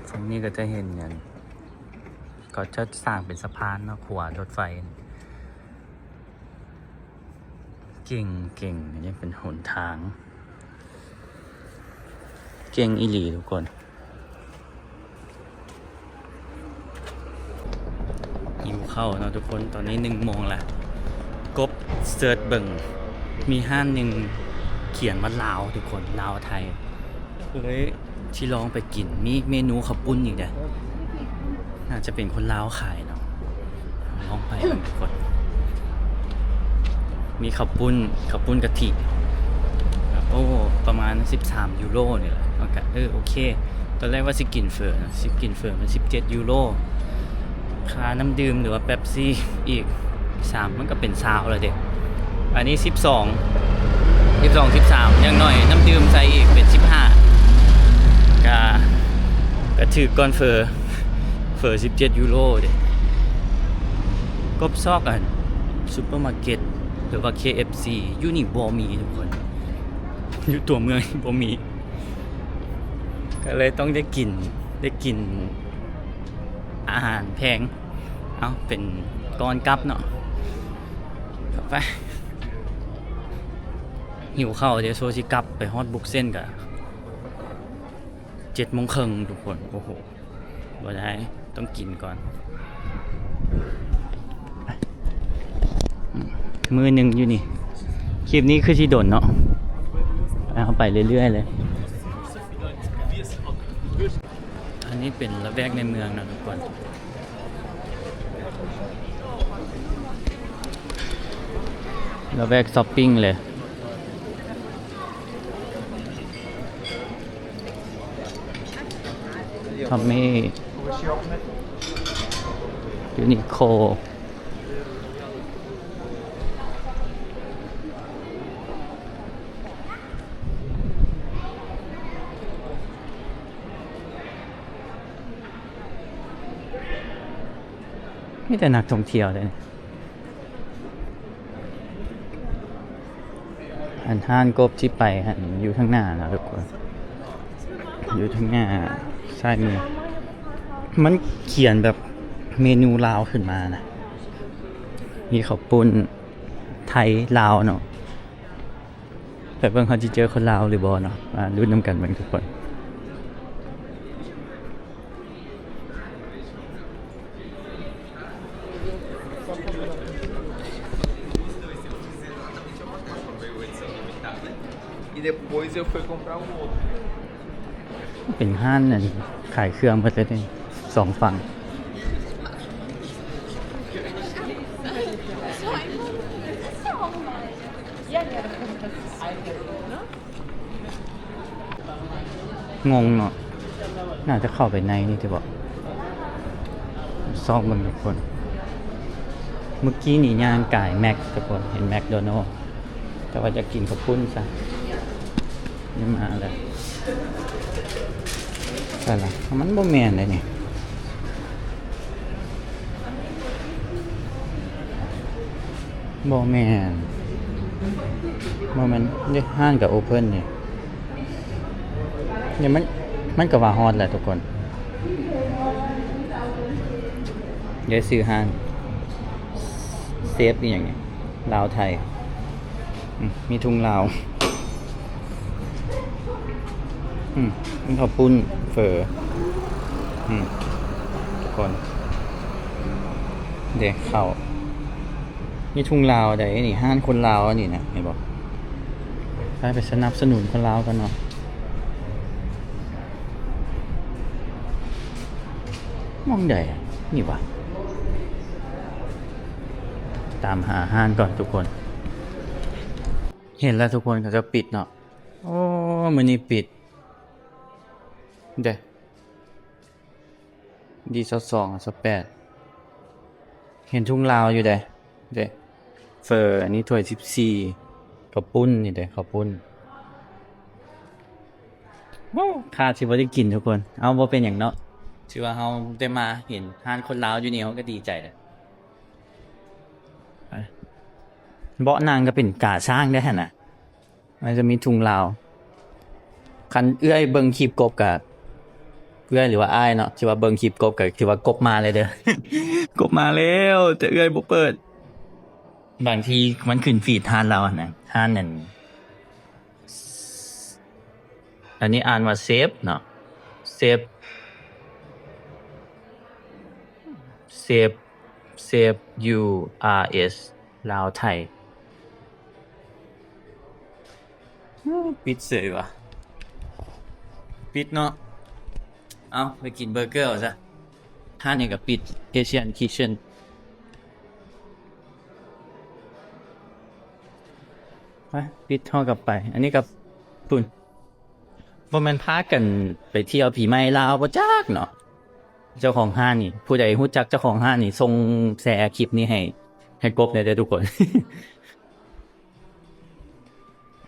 ຝັ່ງນີ້ກໍຈະເຫັນຫຍັງ ເຂົາຈະສ້າງເປັນສະພານເນາະ ຂົວລົດໄຟ. ເກັ່ງ ເກັ່ງ ອັນນີ້ເປັນຫົນທາງ ເກັ່ງອີ່ຫຼີທຸກຄົນ. ຫິວເຂົ້າເນາະທຸກຄົນ ຕອນນີ້ໜຶ່ງໂມງລະ ກົບເສີດເບິ່ງ ມີຮ້ານໜຶ່ງຂຽນວ່າລາວທຸກຄົນ ລາວໄທ ກໍເລີຍຊິລອງໄປກິນ ມີເມນູເຂົ້າປຸ້ນອີກເດ້ ໜ້າຈະເປັນຄົນລາວຂາຍເນາະ ລອງໄປເບິ່ງທຸກຄົນ. ມີເຂົ້າປຸ້ນ ເຂົ້າປຸ້ນກະທິ ໂອ້ ປະມານສິບສາມຢູໂຣນີ້ແຫຼະ ມັນກະ ເອີ ໂອເຄ. ຕອນແລກວ່າຊິກິນເຝີນະ ຊິກິນເຝີມັນສິບເຈັດຢູໂຣ ຄ່ານ້ຳດື່ມ ຫຼືວ່າເປັບຊີອີກສາມ ມັນກໍເປັນຊາວແລ້ວເດ້. ອັນນີ້ສິບສອງ ສິບສອງ ສິບສາມ ຢ່າງໜ້ອຍນ້ຳດື່ມໃສ່ອີກເປັນສິບຫ້າ ກະ ກະຖືກກ່ອນເຝີ ເຝີສິບເຈັດຢູໂຣເດ້. ກົບຊອກອັນຊຸບເປີມາເກັດ ຫຼືວ່າ ເຄເອັຟຊີ ຢູ່ນີ້ບໍ່ມີທຸກຄົນ ຢູ່ຕົວເມືອງບໍ່ມີ ກໍເລີຍຕ້ອງໄດ້ກິນ ໄດ້ກິນອາຫານແພງ ເອົາເປັນກ່ອນກັບເນາະ ໄປ ຫິວເຂົ້າເດ ໂຊຊິກັບໄປຮອດບຸກເຊັນກະເຈັດໂມງເຄິ່ງທຸກຄົນ ໂອ້ໂຫ ບໍ່ໄດ້ ຕ້ອງກິນກ່ອນ ມື້ໜຶ່ງຢູ່ນີ້. ຄລິບນີ້ຄືຊິດົນເນາະ ເອົາໄປເລື້ອຍໆເລີຍ. ອັນ ນີ້ເປັນລະແວກໃນເມືອງເນາະທຸກຄົນ ລະແວກຊັອບປິງເລີຍ ທອມມີ ຢູນິໂຄ. ມີແຕ່ນັກທ່ອງທ່ຽວເດ້ ອັນຮ້ານກົບທີ່ໄປຫັ້ນຢູ່ທາງໜ້ານະທຸກຄົນ ຢູ່ທາງໜ້າຊ້າຍມື ມັນຂຽນແບບເມນູລາວຂຶ້ນມານະ ມີເຂົ້າປຸ້ນໄທລາວເນາະ. ໄປເບິ່ງເຮົາຊິເຈີຄົນລາວຫຼືບໍ່ເນາະ ມາລຸ້ນນຳກັນເບິ່ງທຸກຄົນ. E depois eu fui comprar um outro. ເປັນຮ້ານອັນຂາຍເຄື່ອງເບິດເລີຍເດ້ ສອງຝັ່ງ. ງົງເນາະ ໜ້າຈະເຂົ້າໄປໃນນີ້ຕິເບາະ ຊອກເບິ່ງທຸກຄົນ. ເມື່ອກີ້ນີ້ຍ່າງກາຍແມັກທຸກຄົນ ເຫັນແມັກໂດນັລ ແຕ່ວ່າຢາກກິນເຂົ້າປຸ້ນຊະ ຍັງມາແລ້ວ ໃສ່ລະ ມັນບໍ່ແມ່ນເດ້ນີ້ ບໍ່ແມ່ນ ບໍ່ແມ່ນເດ້ ຮ້ານກໍໂອເພິນນີ້ ນີ້ມັນ ມັນກໍວ່າຮອດແຫຼະທຸກຄົນ. ເດ ຊື່ຮ້ານເຊຟອີ່ຫຍັງນີ້ ລາວໄທ ອືມ ມີທຸງລາວ ອືມ ມີເຂົ້າປຸ້ນ ເຝີ ອືມ ທຸກຄົນ ເດ ເຂົ້າ ມີທຸງລາວໃດນີ້ ຮ້ານຄົນລາວອັນນີ້ນະ ເຫັນບໍ່? ໄປ ໄປສະໜັບສະໜູນຄົນລາວກັນເນາະ. ໝ່ອງໃດນີ້ຫວາ? ຕາມຫາຮ້ານກ່ອນທຸກຄົນ. ເຫັນແລ້ວທຸກຄົນ ເຂົາເຈົ້າປິດເນາະ. ໂອ້ ມື້ນີ້ປິດເດ້. ດີ ຊາວສອງ ຊາວແປດ ເຫັນທຸງລາວຢູ່ເດ້ ເດ້ ເຝີ ອັນນີ້ຖ້ວຍສິບສີ່ ເຂົ້າປຸ້ນນີ້ເດ້ ເຂົ້າປຸ້ນ. ໂອ້ ຄາດຊິບໍ່ໄດ້ກິນທຸກຄົນ. ເອົາ ບໍ່ເປັນຫຍັງເນາະ ຖືວ່າເຮົາໄດ້ມາເຫັນຮ້ານຄົນລາວຢູ່ນີ້ ເຮົາກໍດີໃຈແລ້ວ. ເບາະນັ່ງກໍເປັນກາຊ້າງໄດ້ຫັ້ນນະ. ມັນຈະມີທຸງລາວ. ຄັນເອື້ອຍເບິ່ງຄລິບກົບກະ ເອື້ອຍ ຫຼືວ່າອ້າຍເນາະ ທີ່ວ່າເບິ່ງຄລິບກົບກະ ຖືວ່າກົບມາແລ້ວເດີ ກົບມາແລ້ວ ແຕ່ເອື້ອຍບໍ່ເປີດ. ບາງທີມັນຂຶ້ນຟີດຮ້ານລາວຫັ້ນນະ ຮ້ານນັ້ນ ອັນນີ້ອ່ານວ່າເຊບເນາະ ເຊບ ເຊບ ເຊບ ຢູ ອາ ເອສ ລາວໄທ. ປິດເສີຍຫວາ ປິດເນາະ. ເອົາ ໄປກິນເບີເກີເອົາຊະ. ຮ້ານນີ້ກໍປິດ Asian Kitchen. ໄປ ປິດ ເຮົາກັບໄປ. ອັນນີ້ກໍ ພຸ້ນ ບໍ່ແມ່ນພາກັນໄປທ່ຽວປີໃໝ່ລາວບໍ່ຈັກເນາະ. ເຈົ້າຂອງຮ້ານນີ້ ຜູ້ໃດຮູ້ຈັກເຈົ້າຂອງຮ້ານນີ້ ສົ່ງແຊຄລິບນີ້ໃຫ້ ໃຫ້ກົບແດ່ເດີທຸກຄົນ.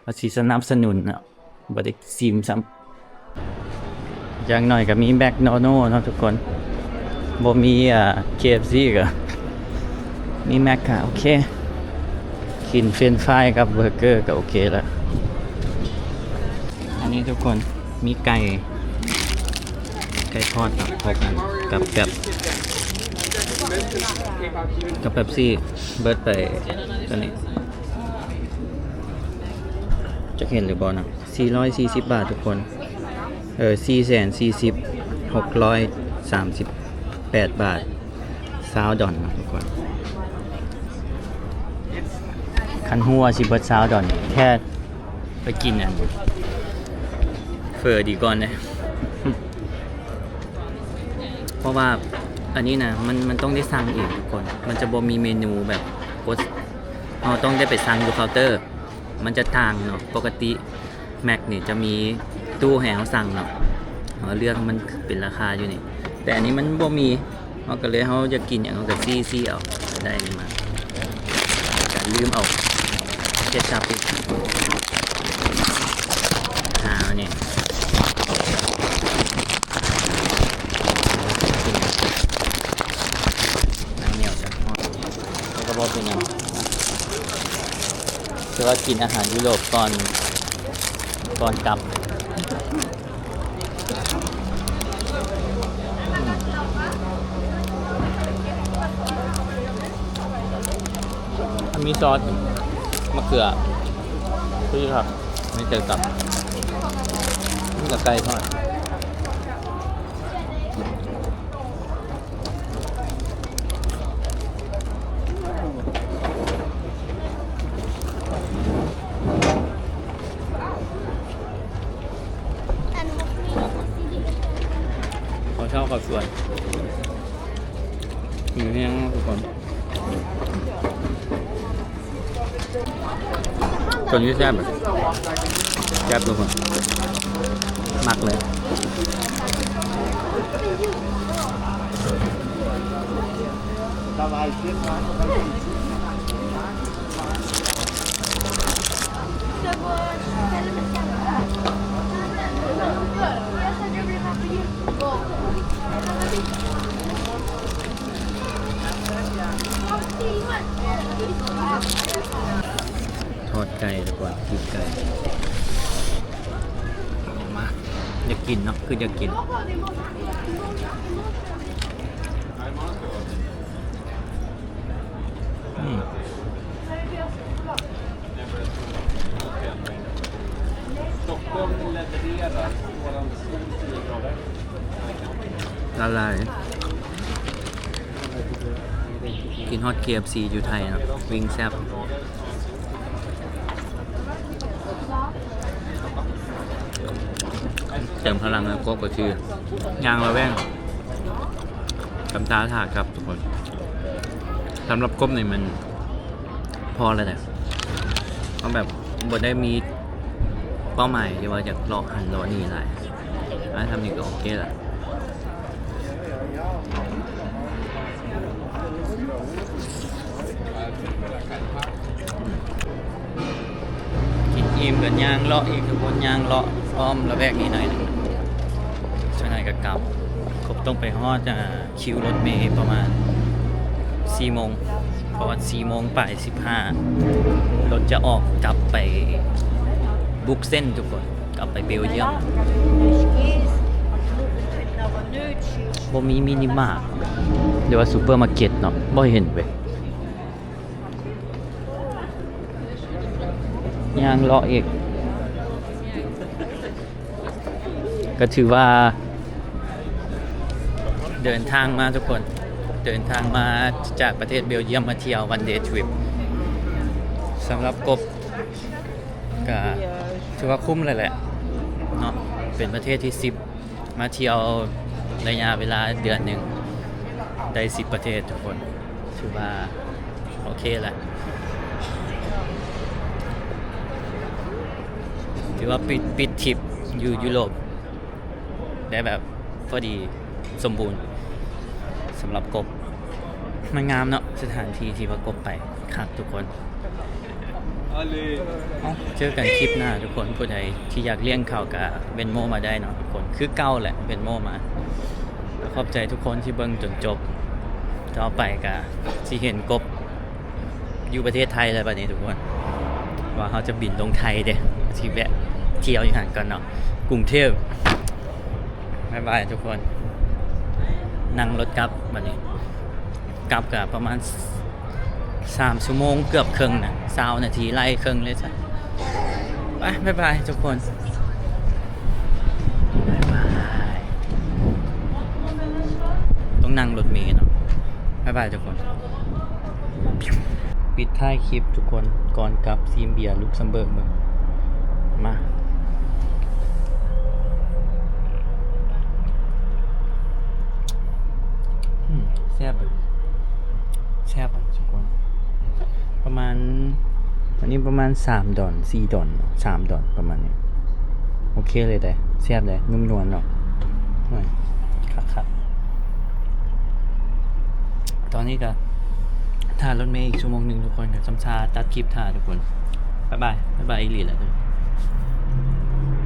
ວ່າຊິສະໜັບສະໜູນເນາະ ບໍ່ໄດ້ຊີມຊ້ຳ. ຢ່າງໜ້ອຍກໍມີແມັກໂດນັລເນາະທຸກຄົນ ບໍ່ມີ ເອີ ເຄເອັຟຊີ ກໍມີແມັກ ກໍໂອເຄ ກິນເຟຣນຟາຍກັບເບີເກີກໍໂອເຄລະ. ອັນນີ້ທຸກຄົນ ມີໄກ່ ໄກ່ທອດເນາະ ກັບ ກັບແປັບ ກັບເປັບຊີ ເບິດໄປຕົວນີ້ ຈັກເຫັນຫຼືບໍ່ນະ ສີ່ຮ້ອຍສີ່ສິບບາດທຸກຄົນ ເອີ ສີ່ແສນສີ່ສິບ ຫົກຮ້ອຍສາມສິບແປດບາດ ຊາວດອນເນາະທຸກຄົນ. ຄັນຮູ້ວ່າຊິເບິດຊາວດອນ ແຄ່ໄປກິນອັນເຝີດີກ່ອນເດ້. ເພາະວ່າອັນນີ້ນະ ມັນ ມັນຕ້ອງໄດ້ສັ່ງເອງທຸກຄົນ ມັນຈະບໍ່ມີເມນູແບບກົດ ເຮົາຕ້ອງໄດ້ໄປສັ່ງຢູ່ເຄົາເຕີ ມັນຈະຕ່າງເນາະ. ປົກກະຕິແມັກນີ້ຈະມີຕູ້ໃຫ້ເຮົາສັ່ງເນາະ ເຮົາເລືອກ ມັນເປັນລາຄາຢູ່ນີ້ ແຕ່ອັນນີ້ມັນບໍ່ມີ ເຮົາກໍເລີຍ ເຮົາຢາກກິນຫຍັງ ເຮົາກໍຊີ້ໆເອົາ ໄດ້ນີ້ມາ ກະລືມເອົາເຄັດຊັບອີກ ຫາອັນນີ້ ນ້ຳໜຽວຊະ ແຕ່ກໍບໍ່ເປັນຫຍັງ ຖືວ່າກິນອາຫານຢູໂຣບກ່ອນ ກ່ອນກັບ. ມັນມີຊອດ ມະເຂືອ ຄືຄັກ ມີເຈີກັບ ມີກະໄກ່ທອດ. ເຂົ້າເຊົ້າເຂົ້າສວນ ມີແຮງເນາະທຸກຄົນ. ຕົວນີ້ແຊບ ແຊບທຸກຄົນ ມັກເລີຍ. ທອດໄກ່ ແລ້ວກໍປີກໄກ່ ມາ ຢາກກິນເນາະ ຄືຢາກກິນ ອືມ. ລະລາຍ ກິນຮອດ ເຄເອັຟຊີ ຢູ່ໄທເນາະ ວິງແຊບ ເຕີມພະລັງໃຫ້ກົບກໍຄືຍ່າງລະແວງ ກຳຕາຖ້າກັບທຸກຄົນ. ສຳລັບກົບນີ້ມັນພໍແລ້ວແຫຼະ ເຮົາແບບບໍ່ໄດ້ມີເປົ້າໝາຍທີ່ວ່າຢາກເລາະຫັ້ນເລາະນີ້ຫຼາຍ ມາຊ່ຳນີ້ກໍໂອເຄລະ. ກິນອີ່ມກໍຍ່າງເລາະອີກ ທຸກຄົນ ຍ່າງເລາະອ້ອມລະແວກນີ້ໜ້ອຍໜຶ່ງ ຈັກໜ້ອຍກໍກັບ. ກົບຕ້ອງໄປຮອດ ອ່າ ຄິວລົດເມປະມານສີ່ໂມງ ເພາະວ່າສີ່ໂມງປາຍສິບຫ້າ ລົດຈະອອກກັບໄປບຸກເຊັນທຸກຄົນ ກັບໄປເບວຢ້ຽມ. ບໍ່ມີມິນິມາດ ຫຼືວ່າຊູເປີມາເກັດເນາະ ບໍ່ເຫັນເວີຍ. ຍ່າງເລາະອີກ ກໍຖືວ່າເດີນທາງມາທຸກຄົນ ເດີນທາງມາຈາກປະເທດເບວຢ້ຽມມາທ່ຽວ one day trip. ສຳລັບກົບກໍຖືວ່າຄຸ້ມແລ້ວແຫຼະເນາະ ເປັນປະເທດທີສິບ ມາທ່ຽວໄລຍະເວລາເດືອນໜຶ່ງ ໄດ້ສິບປະເທດທຸກຄົນ ຖືວ່າໂອເຄແຫຼະ ຖືວ່າປິດ ປິດທຣິບຢູ່ຢູໂຣບໄດ້ແບບພໍດີສົມບູນ ສຳລັບກົບ. ມັນງາມເນາະ ສະຖານທີ່ທີ່ວ່າກົບໄປ ຄັກທຸກຄົນ. ເອົ້າ ເຈີກັນຄລິບໜ້າທຸກຄົນ ຜູ້ໃດທີ່ຢາກລ້ຽງເຂົ້າກະເວັນໂມມາໄດ້ເນາະທຸກຄົນ ຄືເກົ່າແຫຼະ ເວັນໂມມາ. ຂອບໃຈທຸກຄົນທີ່ເບິ່ງຈົນຈົບ ຕໍ່ໄປກະຊິເຫັນກົບຢູ່ປະເທດໄທແລ້ວບັດນີ້ທຸກຄົນ ວ່າເຮົາຈະບິນລົງໄທເດ້ ຊິແວະທ່ຽວຢູ່ຫັ້ນກ່ອນເນາະ ກຸງເທບ. ບາຍບາຍທຸກຄົນ ນັ່ງລົດກັບບັດນີ້ ກັບກະປະມານສາມຊົ່ວໂມງເກືອບເຄິ່ງນະ ຊາວນາທີໄລ່ເຄິ່ງເລີຍຊະ. ໄປ ບາຍບາຍທຸກຄົນ ບາຍບາຍ. ຕ້ອງນັ່ງລົດເມເນາະ. ບາຍບາຍທຸກຄົນ. ປິດທ້າຍຄລິບທຸກຄົນ ກ່ອນກັບ ຊິມເບຍ ລຸກຊຳເບີກເບິ່ງ ມາ. ແຊບເລີຍ ແຊບ ທຸກຄົນ ປະມານ ອັນນີ້ປະມານສາມດອນ ສີ່ດອນ ສາມດອນ ປະມານນີ້ ໂອເຄເລີຍເດ້ ແຊບເລີຍ ນຸ້ມນວນເນາະ ໂອ້ຍ ຄັກໆ ຕອນນີ້ກໍຖ້າລົດເມອີກຊົ່ວໂມງໜຶ່ງ ທຸກຄົນ ກໍຈຳຊາຕັດຄລິບຖ້າ ທຸກຄົນ ບາຍບາຍ ບາຍບາຍອີ່ຫຼີແຫຼະ.